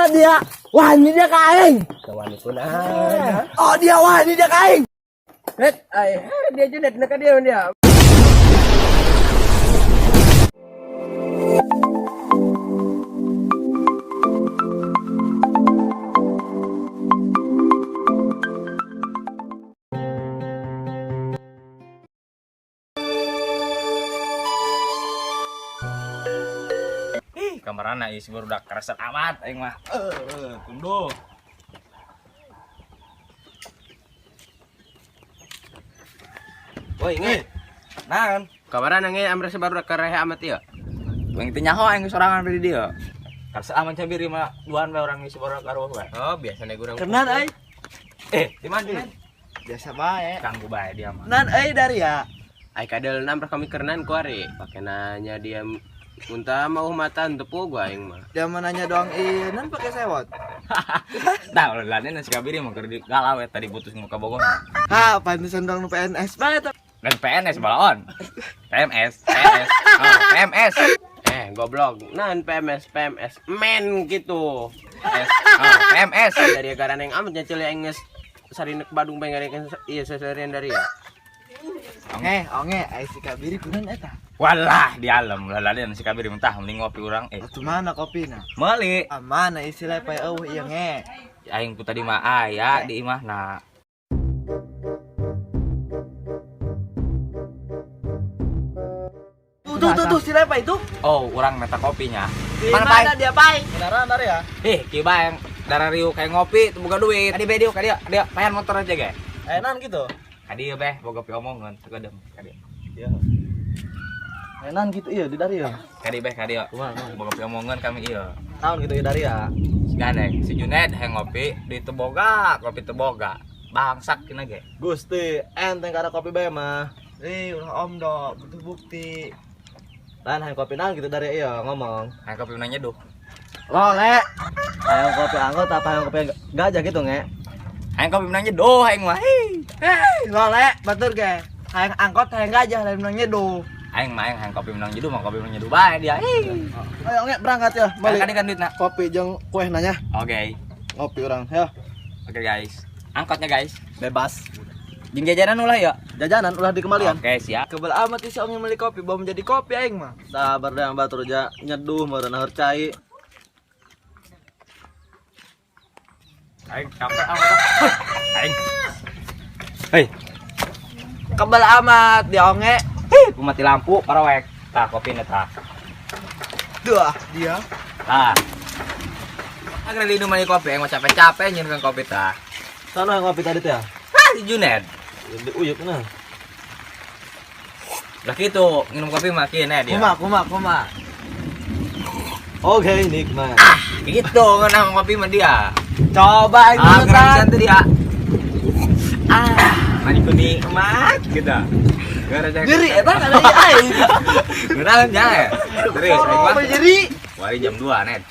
Oh dia, wah ini dia ka aing. Wani kunaon. Oh dia, wah ini dia ka aing. Net, ay, dia Junet nak dia dia. Ih, kamarana ieu si barudak karesep amat aing mah. Tunduh. Woi, nge. Naon? Kamarana nge amre barudak karehe amat ieu. Aing teh nyaho aing sorangan di dieu. Karesep amat cabiri mah duaan bae urang si barudak arwah bae. Oh, biasanya kurang. Kenan euy. Di mana? Di mana? Biasa bae. Ganggu bae dia mah. Nan euy dari ya. Ai kadel namrah kami kernan kuari. Pakai nanya dia muntah mau mata tepu gua aing mah. Dia mau nanya doang iya, nan pakai sewot. Tah, ulah lain si kabiri mah keur di galau we tadi putus muka Bogor. Ha, pantesan dong nu PNS bae teh. Dan PNS balaon. PMS, PNS. Oh, PMS. Goblok. Nan PMS PMS men gitu. S. Oh, PMS. Dari garan yang amat nyacil aing geus sarinek Badung bae ngarekan iya seserian dari ya. Onge, ai si kabiri kunan eta. Walah, di alam lah lain si kabiri mentah mending ngopi urang Atuh mana kopina? Meuli. Ah, mana isi lepai eueuh ieu nge. Aing ku tadi mah aya di imah nah. Tuh tuh tuh, tuh si lepai itu. Oh, urang meta kopinya. Di Mana, mana dia pai? Beneran dari ya? Kieu bae yang darah riu kayak ngopi teu boga duit. Adi bae dieu ka dieu, dia payan motor aja ge. Enan gitu. Ka dieu beh boga piomongan sakedem ka dieu. Iya. Enan gitu iya di dari ya. Ka dieu beh ka dieu. Boga piomongan kami ieu. Tahun gitu ya dari ya. Si gandeng, si Juned hayang ngopi di teu boga, kopi teu boga. Bangsak kina ge. Gusti, enteng kada kopi bae mah. Eh, ulah om do, butuh bukti. Lain hayang kopi naon gitu dari iya ngomong. Hayang kopi menang nyeduh. Lole. Hayang kopi anggot apa hayang kopi gajah gitu nge? Hayang kopi menang nyeduh aing mah. Hei. Hei, lole, batur ge. Hayang angkot, hayang gajah, lain menang nyeduh. Aing mah aing hayang kopi menang nyeduh mah kopi menang nyeduh bae dia. Hei. Ayo nge berangkat ya, Balik balik. kan duitna. Kopi jeung kue nanya. Oke. Ngopi orang, ya. Oke guys. Angkotnya guys. Bebas. Jeung jajanan ulah ya. Jajanan ulah dikembalian. Oke, siap. Kebel amat si onge meuli kopi, bawa menjadi kopi aing mah. Sabar deh yang batur ja nyeduh meureun naheur cai. Aing capek amat. Aing. Hei, Kebel amat dia onge. ku mati lampu parawek. Tah kopina tah. Duh, dia. Tah. Agar minum mani kopi, aing mah capek-capek nyieunkeun kopi tah. Sono yang ngopi tadi teh ya. Hah, si Juned. Di uyuk nah. Lah kitu, minum kopi mah kieu dia. Kuma, kuma, kuma. Oke, nikmat. Gitu ngeunah kopi mah dia. Coba aing Ah, dulu, keren Tan. pisan tuh dia. Ah, mani kuning emak gitu. Gara-gara Nyeri eta kada ieu aing. Ngeunah nya ya. Serius aing mah. Oh, nyeri. Wari jam 2, Ned.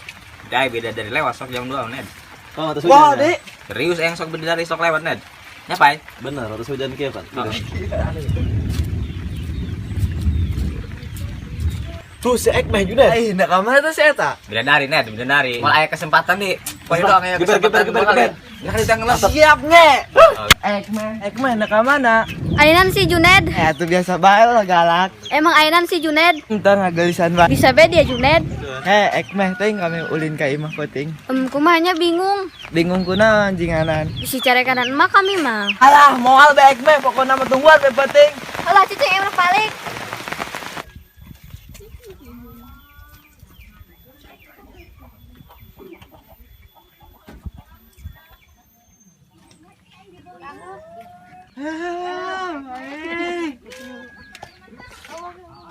Dai beda dari lewat sok jam 2, Ned. Kau atas hujan. Wah, ya? Dek. Serius aing sok beda dari sok lewat, Ned. Nyapai? Bener, atas hujan kieu kan. Oh. Tuh si Ekmeh Juned. Eh, nak ka mana tuh si eta? Beda dari, Ned, beda dari. Mal aya kesempatan nih. Poin doang aya Geber, kesempatan. geber, geber, geber. Ya kan ditanggelam. Siap nge. Ekmeh, Ekmeh nak ka mana? Ainan si Juned. Eh, tuh biasa bae lah galak. Emang Ainan si Juned. Entah ngagelisan bae. Bisa be dia Juned. Heh, Ekmeh ting kami ulin ka imah peuting. Kumahanya bingung. Bingung kunaon jinganan. Bisi carekanan emak kami mah. Alah, moal be Ekmeh pokona mah tungguan be peuting. Alah cucu emang balik.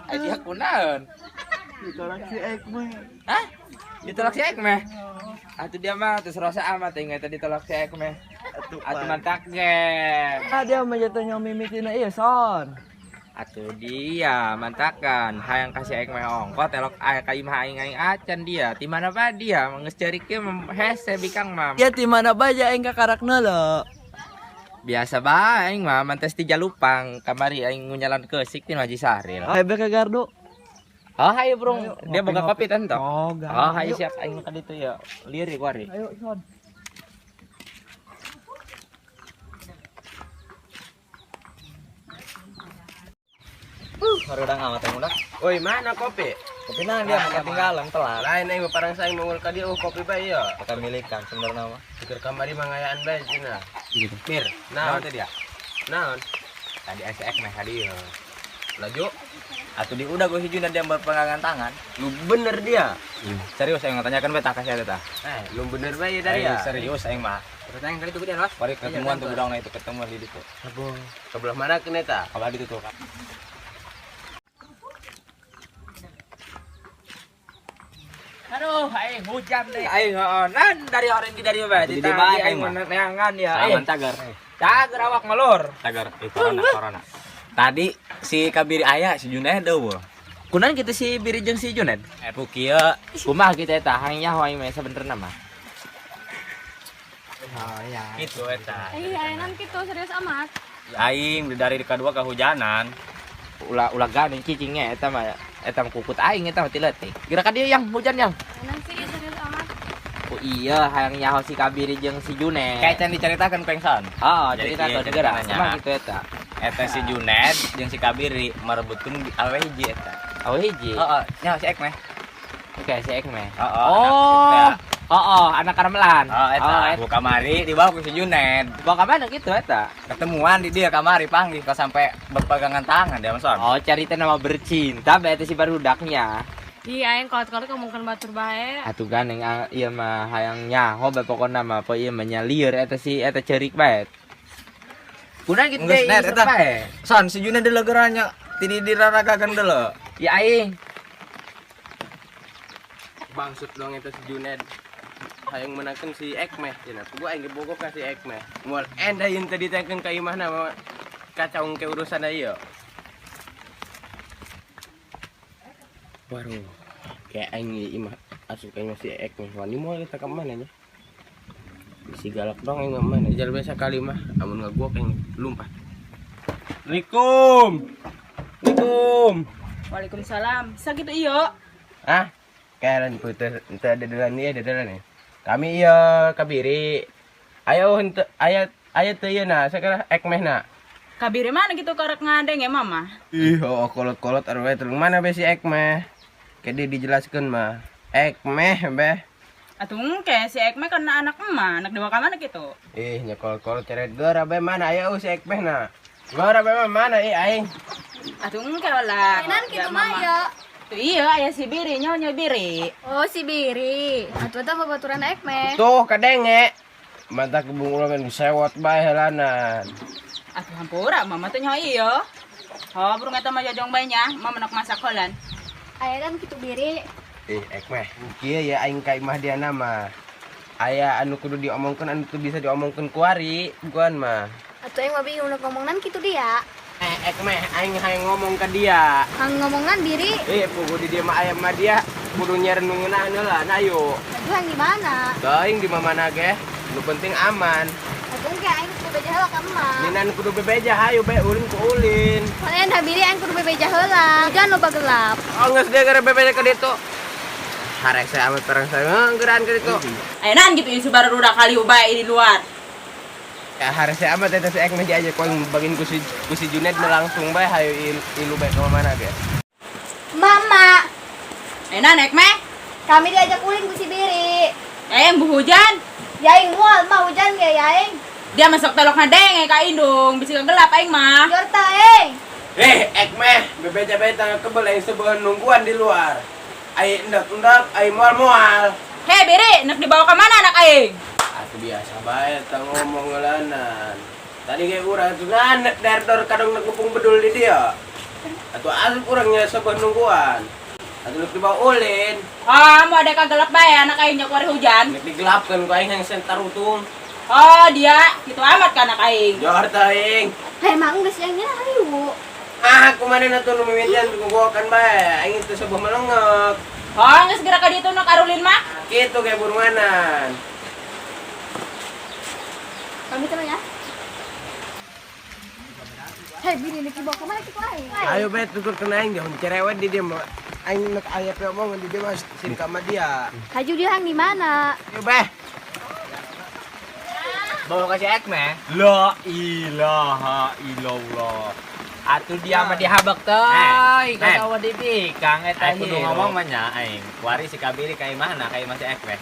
Ai dia kunaon? Ditolak si Ekmeh. Hah? Ditolak si Ekmeh? Atuh dia mah terus rosa amat ingat tadi ditolak si Ekmeh. Atuh, Atuh mantak ge. Ah, dia mah jatuhnya mimitina ieu son. Atuh dia mantakan hayang kasih Ekmeh ongko telok aya ka imah aing aing acan dia. Di mana ba dia geus ceurik ge hese bikang mah. Ya di mana bae aing kakarakna lo. Biasa bae aing mah mantes ti jalupang kamari aing ngunyalan keusik ti Haji Saril. Hebe ke gardu. Oh, hayu bro. Dia boga kopi tentu. Oh, Oh, hayu siap aing ka ditu ya. Lieur kuari. Ayo, Son. Baru udah ngamat yang udah. Oi, mana kopi? Kopi nang dia ketinggalan telat. Lain aing parang saing mongol ka dia oh kopi bae ya. Akan milikan sebenarnya mah. Pikir kamari mangayaan bae cenah. Gitu. Mir, Naon naon teh dia? Naon? Tadi SX meh ka dieu. Laju, Atuh di udah gue si Juna dia berpegangan tangan. lu bener dia. Serius aing tanyakan bae tah ka sia teh tah. Eh, lu bener bae dari Aing ya. serius aing mah. Terus aing kali itu dia lah. Bari ketemuan tuh budangna itu ketemuan di ditu. Sebelah mana kena ta? Kabar ditu tuh. Aduh, aing hujan deh. Aing heeh, nan dari orang di dari bae. Di bae aing aing mah. neangan ya. Saman cagar. Cager awak ngelur. Cagar eh corona corona. Tadi si Kabiri aya si Juna eueuh. Kunan gitu si Biri jeung si Junet. Eh pu kieu Kumaha kita eta hang nyaho aing mah sabenerna mah. Oh iya. kitu eta. Ih, ayeuna kitu serius amat. Aing dari kadua kehujanan. Ulah ulah gandeng cicingnya eta mah eta mah kukut aing eta mah ti leutik. Geura ka dieu yang hujan yang. Ayeuna sih serius amat. Oh iya hayang nyaho si Kabiri jeung si Junet. Kayak can diceritakan pengsan. Oh, Jadi cerita kieu tuh geura. ceritanya. Kumaha gitu eta. Eta si Juned jeung si Kabiri merebutkeun awe hiji eta. Oh hiji. Heeh, nyaho si Ekmeh. Oke, si Ekmeh. Heeh. Oh. Oh, oh, anak karmelan. Oh, eta. Oh, eta. Bu kamari dibawa ku si Juned. Bawa ka mana gitu eta? Ketemuan di dia kamari panggih kok sampai berpegangan tangan dia Son. Oh, cari teh nama bercinta berarti si barudaknya. Ih, aing kolot-kolot ngomongkeun batur bae. Atuh gandeng ah, ieu mah hayang nyaho bae pokona mah poe ieu mah nya lieur eta si eta ceurik bae. Kunaon kitu Geus, teh Net, ieu eta. bae. Son, si Juned deuleugerannya tidi diraragakan deuleu. Ya aing. Bangsut dong itu si Juned. Hayang menangkan si Ekmeh cenah. Gua aing bogoh ka si Ekmeh. Moal endah yeun teh ditangkeun ka imahna mah kacau ke urusan ieu. Baru kayak aing ieu imah asup aing si Ekmeh. Wani moal kita ka mana nya? Si galak dong aing mah mana? Jalan biasa kali mah amun ngaguok aing lumpat. Assalamualaikum. Assalamualaikum. Waalaikumsalam. Sakitu iyo. Ah, kayak putus ente ada dalan iya ada dalan ya. Kami iya kabiri. Ayo ente ayo ayo teu ieu na sekarang ekmeh na. Kabiri mana gitu korek ngadeng ya mama? Ih, oh kolot-kolot arwah terus mana be si ekmeh? Kede dijelaskeun mah. Ekmeh be. Atuh engke si Ekmeh karena anak emak, anak dewa ka mana gitu. Ih, nya kolot-kolot ceret geura be mana ayo si ekmeh na. Geura be mah mana ih aing. Atuh engke lah. Ayeuna kitu mah ya. Tuh iya aya si Biri nyonya Biri. Oh, si Biri. Atuh eta babaturan Ekmeh. Tuh kadenge. Mata kebung ulah men sewot bae helanan. Atuh hampura mama tuh nyaho iyo. Oh, burung eta mah jajong bae nya, mama nak masak holan. Ayeuna kitu Biri. Ih, ekmeh. Kieu ya aing ka imah dia nama. Aya anu kudu diomongkeun anu teu bisa diomongkeun kuari, bukan mah. Atuh aing mah bingung nak ngomongan kitu dia. Eh, ekmeh aing hayang ngomong ke dia. Hang ngomongan Biri. Eh, pugu di dia mah aya mah dia kudu nyerenungeun anu lah, nah ayo. Atuh hang di mana? Teuing di mana ge? Nu penting aman. Atuh engke aing kudu bebeja heula ka emak. Ninan kudu bebeja hayu bae ulin ku ulin. Soalnya dah Biri aing kudu bebeja heula. Hujan loba gelap. Oh, geus dia gara bebeja ke ditu. Harese amat perang saya ngeuran ke ditu. Ayeuna gitu ieu baru udah kali bae di luar. Ya harese amat eta si Ekmeh diajak ku aing bagin ku si Juned mah langsung bae hayu ilu bae ka mana ge. Mama, Ayeuna Ekmeh. kami diajak ulin ku si Biri. Aing bu hujan. Yaing mual mah hujan ge yaing. Dia masuk telok ngadeng ka indung, bisi gelap aing mah. Jorta aing. Eh, Ekmeh, bebeja bae tangga kebel aing sebeun nungguan di luar. Ai endak-endak, ai moal-moal. Hei Biri, nak dibawa ke mana anak aing? Atuh biasa bae tah ngomong ngelanan. Tadi kayak urang tuh nganek derdor kadang nek ngepung bedul di dia. Atuh asup urangnya sebeun nungguan. Atuh nek dibawa ulin, Oh, mau ada kagelap bae anak aing nya kuari hujan. nek digelapkeun ku aing yang sentar utung. Oh, dia gitu amat ka anak aing. Jor tah aing. Hei mang geus yang nya hayu. Ah, kumaha na tuh nu mimitian kugokan bae. Aing teu sebuah melengek. Oh, geus geura ka ditu nak arulin mah. Kitu kayak burunganan. Kami teman ya. Hei Biri nek dibawa ke mana kitu aing? Ayo bae tutur kena aing jauh cerewet di dia mah. Aing nek aya pe omongan di dia mah sin ka dia. Haju dia hang di mana? Yo beh. Bawa kasih ek meh. La ilaha illallah. Atuh dia mah dihabek teh. Eh, Kata di bikang eta Aing kudu ngomong mah nya aing. Kuari si Kabiri ka imahna ka imah si ek meh.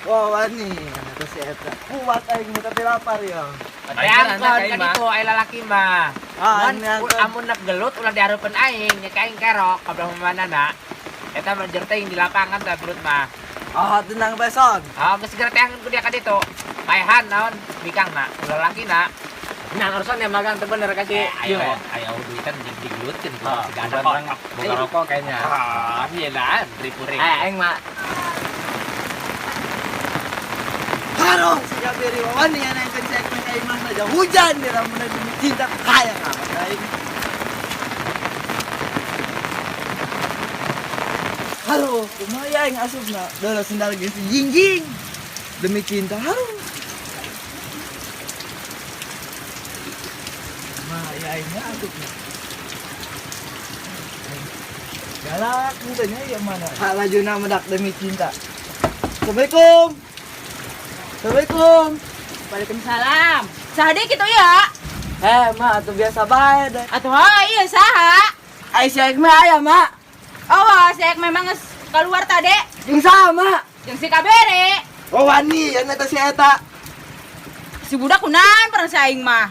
Wah, wani, eta si eta. Kuat aing mah tapi lapar ya. Teangkeun kan itu ai lalaki mah. Ah, Mun amun nek gelut ulah dihareupeun aing, nya ka aing kerok ka belah manana. Eta mah jer teuing di lapangan teh belut mah. Ah, tenang beson. Ah, geus segera teangan ku dia ka ditu. Paehan naon bikangna, ulah lalakina. Nah, urusan yang magang teu bener kasih. Ayo, ayo duitan jeung digelutkeun ku Ah, si ganda orang boga rokok kayaknya. Ah, iya lah, ripuring. Eh, aing mah Haro, si Kabiri wani yang naik si Ekmeh ka imah saja hujan di lamun demi cinta kaya amat aing. Halo, kumaha ya aing asupna? Dola sendal geus jingjing. Demi cinta, halo. Kumaha ya aing asupna? Galak nya ya mana? Hak lajuna medak demi cinta. Assalamualaikum. Assalamualaikum. Waalaikumsalam. Saha deui kitu ya? Eh, mak, atuh biasa bae deh. Atuh ha ieu saha? Ai si Ekmeh aya, mak. Oh, si Ek memang geus keluar tadi. Jeung saha, mak? Jeung si Kabere. Oh, wani, yang eta si eta. Si budak kunaon pernah si aing mah.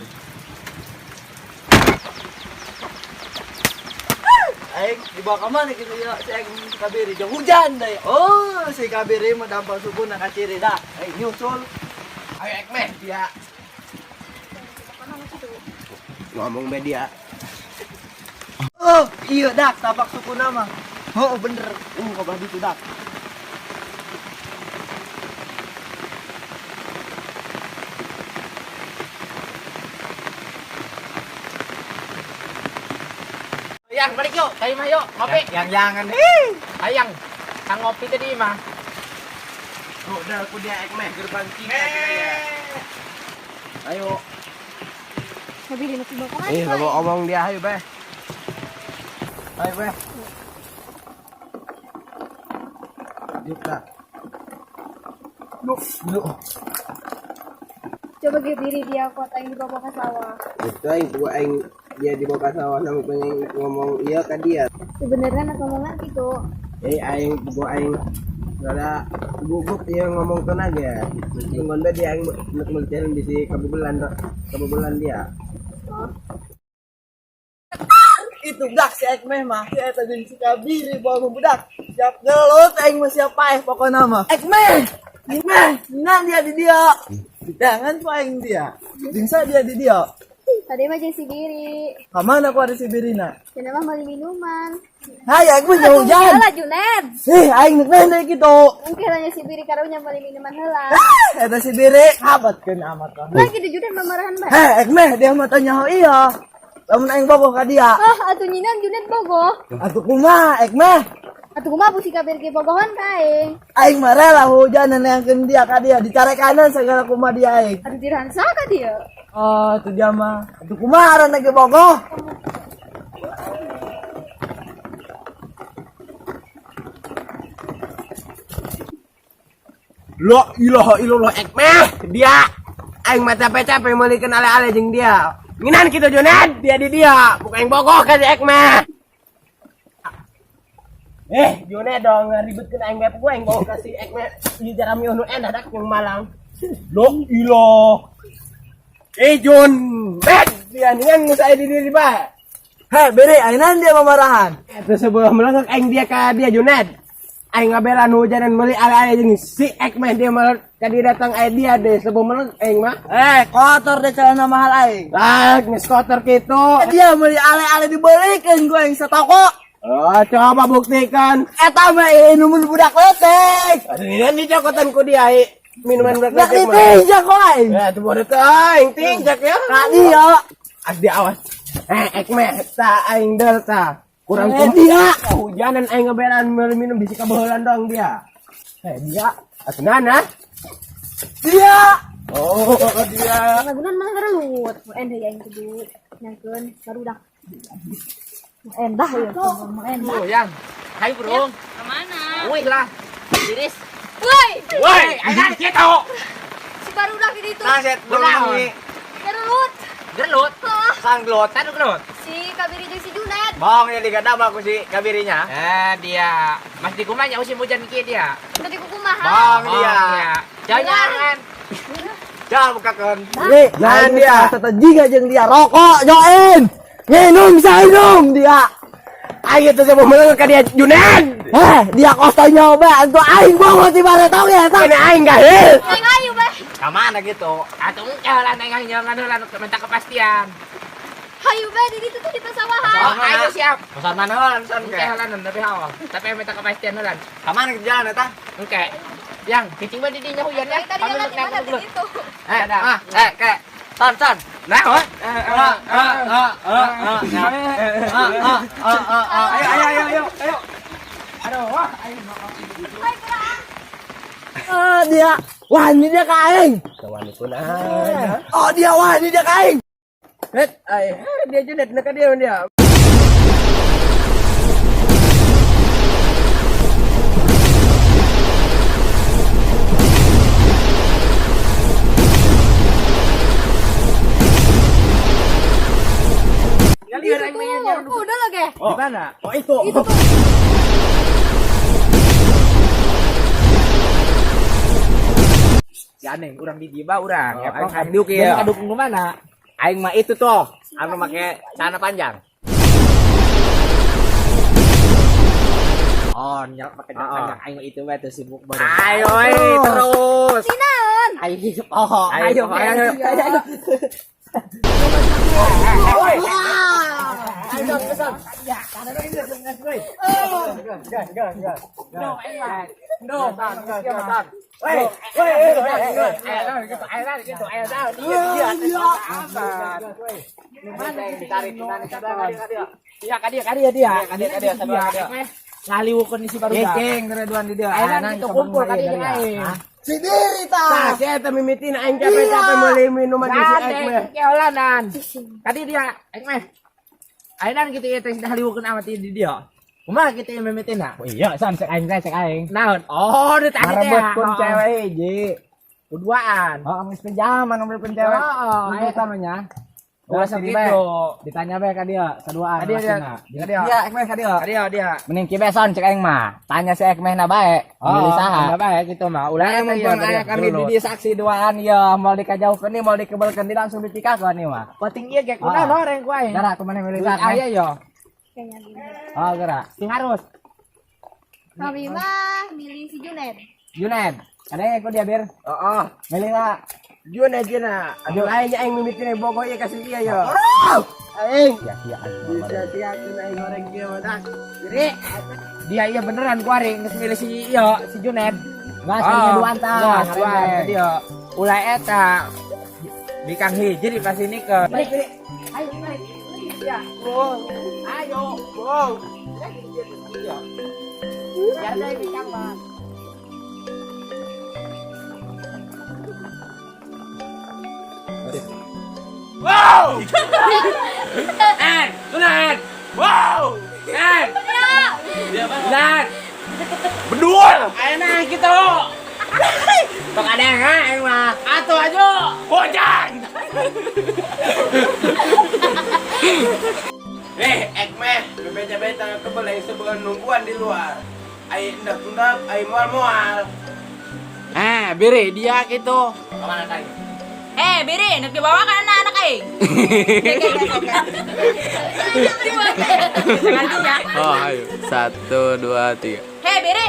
Aing dibawa ke mana gitu ya si Aing si Kabiri jauh hujan deh. Oh, si Kabiri mah dampal subuh nak kaciri dah. Aing nyusul. Ayo Ekmeh dia. Ngomong be dia. Oh, iya dak tapak suku nama. Oh, bener. Kau itu dak. Yang balik yuk, ka imah yuk, ngopi. Yang jangan deh. Hayang, kang ngopi tadi mah. Tuh, udah aku dia Ekmeh gerbang cinta kita ya. Ayo. Kabiri nu dibawa kemana? Eh, bawa omong dia ayo beh. Ayo beh. Yuk dah. Yuk, yuk. Coba diri dia kuat aing dibawa ke sawah. Itu aing gua aing dia dibawa ke sawah sama pengen ngomong iya ke dia. Sebenarnya nak ngomongan gitu. Eh aing gua aing rada gugup dia ngomong ke naga. Tungguan be dia aing nek meulikeun bisi kabubulan dia. Itu dak si Ekmeh mah. Si eta jeung si Kabiri bawa budak. Siap gelut aing mah siap paeh pokona mah. Ekmeh. Ekmeh, nah dia di dia. Jangan paeng dia. Jeung dia di dia. Tadi mah jeung si Biri. Kamana ku ada si Birina? Cenah mah beli minuman. Hai, aing mah jauh hujan. Heula Junet. Ih, aing nek deui kitu. Mungkin hanya si Biri karunya beli minuman heula. Eta si Biri habatkeun amat kan. Lah kitu Junet mamarahan bae. Heh, Ekmeh dia mah tanya iya. Lamun aing bogoh ka dia. Ah, atuh nyinan Junet bogoh. Atuh kumaha Ekmeh? Atuh kumaha bu si Kabir ge bogohan ka aing. Aing mah rela hujan neangkeun dia ka dia dicarekanan segala kumaha dia aing. Atuh tirahan saha dia? Oh, atuh dia mah. Atuh kumaha aranna ge bogoh? La ilaha illallah Ekmeh dia aing mah capek-capek meulikeun ale-ale jeung dia. Nginan kitu Junet, dia di dia, bukan aing bogoh ka si Ekmeh. Eh, Junet dong ribetkeun aing bae gua aing bogoh ka si Ekmeh. Ieu jarami nu endah dak jeung Malang. La ilah. Eh Jun, bet dia ningan geus aya di dieu bae. Heh, Biri, ayeuna dia mamarahan. Eta sebuah melengek aing dia ka dia Junet. Aing ngabelan hujanan meuli ale-ale jeung si Ekmeh dia malah ka dia datang aya dia deh sebuah melengek aing mah. Eh, kotor deh celana mahal aing. Ah, geus kotor kitu. Dia meuli ale-ale dibelikeun ku aing satoko. Oh, coba buktikan. Eta mah minuman budak letek. Aduh, ini dicokotan ku dia minuman budak Dak letek mah. ditinjak ku aing. Ya, itu bodoh teh aing tinjak ya. Ka dia. Asdi awas. Eh, Ekmeh ta aing delta. Kurang Eh, dia. Hujanan aing ngebelan meuli minum bisi kabahelan dong dia. Eh, dia. Atuh nana. Dia. Oh, dia. Lagunan malah gelut. En deui aing kudu nyangkeun barudak. Endah ya, endah. Oh, yang. Hai, Bro. Kemana? Wih lah. Iris. Woi, Woi, ayo gitu. si barudak di ditu. Nah, set Kunaon? Gerelut. Gelut. Hah, Sang gelut. Tadu gelut. si Kabiri jeung si Junet. Bohong ya digadam aku si kabirinya. Eh, dia. Mas di kumanya musim hujan kieu dia. Tadi kumaha? Bohong dia. Jangan. Jangan bukakeun. Nih, Jangan dia. Tata jiga jeung dia rokok join. Minum minum dia. Aing itu saya mau menang ka dia Junen. Eh, dia kos nyoba antu aing bawa ti mana tau ya eta. Ini aing gahil. Aing ayu beh. Ka mana gitu? Atuh engke heula neng jangan heula minta kepastian. Hayu beh di ditu tuh di pesawahan. Oh, ayo siap. Pesan mana heula pesan Engke ke? heula tapi hawa. Tapi minta kepastian heula. Ka mana ke jalan eta? Engke. Yang cicing mah di dinya hujan ya. Tadi Kami kan naik di mana di dulu. ditu. Eh, ah, eh, ke. San, san. Nah, oh. Ah, ah, ah, ah, ah. Ah, ah, ah, ah, ah. Ayo, ayo, ayo, ayo, ayo. Ah, dia. Wah, ini dia ka aing. Kawan kunaon. Oh, dia wah, ini dia ka aing. Het, ai, dia Junet nak dia dia. Itu tuh, udah lah ge. Di mana? Oh itu. Itu tuh. Si aneh, urang di dieu urang. Oh, aing kaduk ieu. Kaduk ke mana? Aing mah itu tuh, anu make celana panjang. Oh, nyalak pakai celana panjang. Aing mah itu bae tuh sibuk baru. Ayo, eh, terus. Sinaon. Ayo, oh, Ayo, ayo, ayo, ayo. Iya, ka dia, ka dia, dia. Ka dia, ka dia, dia. Ngaliwukeun si barudak. Ceng, duan di dia. Ayeuna gitu kumpul ka dia aing. Si diri Tah, tah. si eta mimitina aing capek-capek meuli minuman di si Ek mah. Keolanan. Tadi dia, Ek meh. Ayeuna gitu ya teh ngaliwukeun amat di dia. Kumaha kitu ieu mimitina? Iya, san cek aing teh, cek aing. Naon? Oh, di tadi teh. Marebut pun cewek hiji. Kuduaan. Oh, geus pinjaman nomor pun cewek. Oh, Ayo namanya. Gua Ulah segitu. bae. Ditanya bae ka dia, saduaan Ka dia, dia. masina. Ka dia. Dia ek meh ka dia. Ka dia, dia. Mending ki bae son cek aing mah. Tanya si ek meh na bae. Milih saha. Oh, bae gitu mah. Ulah Ulah eta ieu mumpung aya kami di dieu saksi duaan ieu moal dikajauhkeun nih moal dikebelkeun di langsung dipikakeun nih mah. Penting ieu ge kunaon horeng ku aing. Gerak kumaha milih Duit saha? aya yo. Kayaknya gini. Oh, gerak. Sing harus. Kami mah milih si Junet. Junet. Ada yang ikut dia bir? Heeh. Milih lah. Junet jena. Aduh aing aing mimitina bogoh ieu ka si ieu yo. Aing. Ya, ya, Bisa siakeun aing goreng kieu mah dah. Diri. Dia iya beneran ku aing geus milih si ieu, si Junet. Nggak, sekalinya duaan tah. Nggak, duaan ka dia. Ulah eta. Bikang hiji di pas ini ke. Ayo, balik. Ya. Ayo. Wow. Ya ada bikang mah. Wow. En, Junet. Wow. En. Dan Bedul. ayeuna gitu. Tok ada yang aing mah. Atuh aja. Hujan. Eh, ek meh, bebeta-beta kebel aing sebeun nungguan di luar. Aing endak endak, aing mual-mual. Eh, biri dia gitu. Kemana tadi? Eh, Biri, nek dibawa kan anak-anak aing. Ganti ya. Oh, ayo. 1 2 3. Hei, Biri.